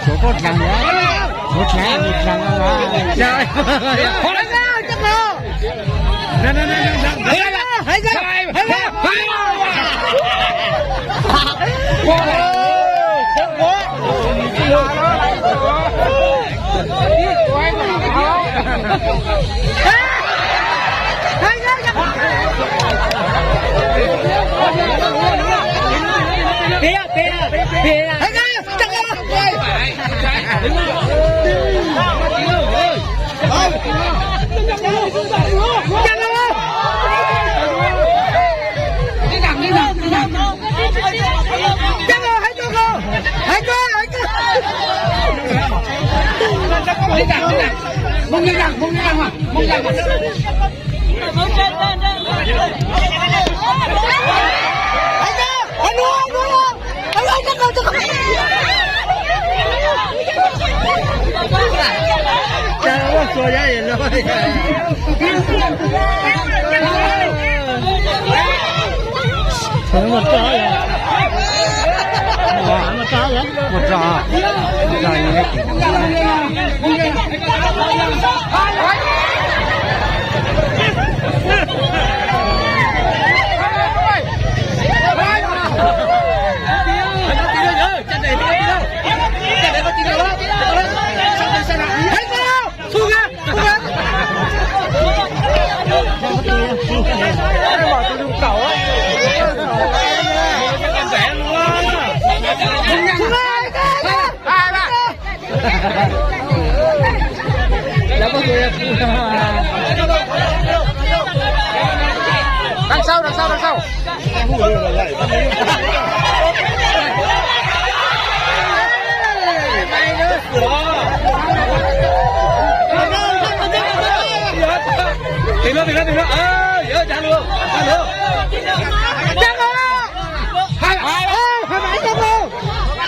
Suav koj dlaag, suav dlaag, dlaag. Đằng sau, đằng sau, đằng sau. Tìm nó, tìm nó, tìm nó. Ờ, dở, dán luôn, dán luôn. Hai, hai, hai, hai, hai, hai.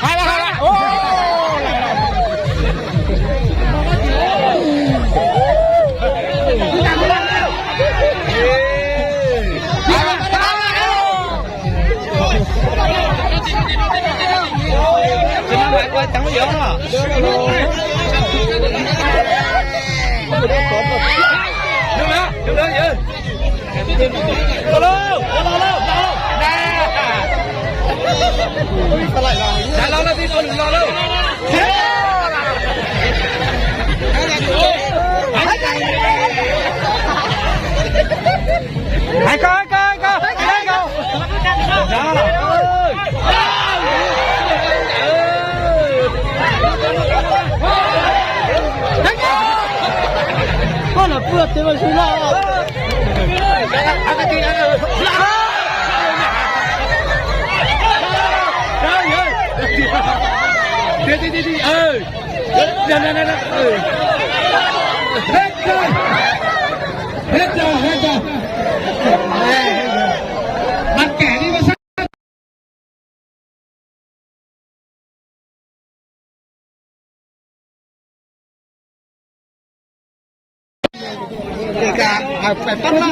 Hai, hai, hai, hai. Ô. Hais ko, hais ko, hais ko, hais ko. Koj los pw tes mas su no. Tiv, tiv, tiv, tiv, tiv. Ê, nè, nè, nè, nè. Ê. Hết rồi. Hết rồi, hết rồi. Ê, mặc kệ đi mà sao. Kể cả, à, phải bắt nó.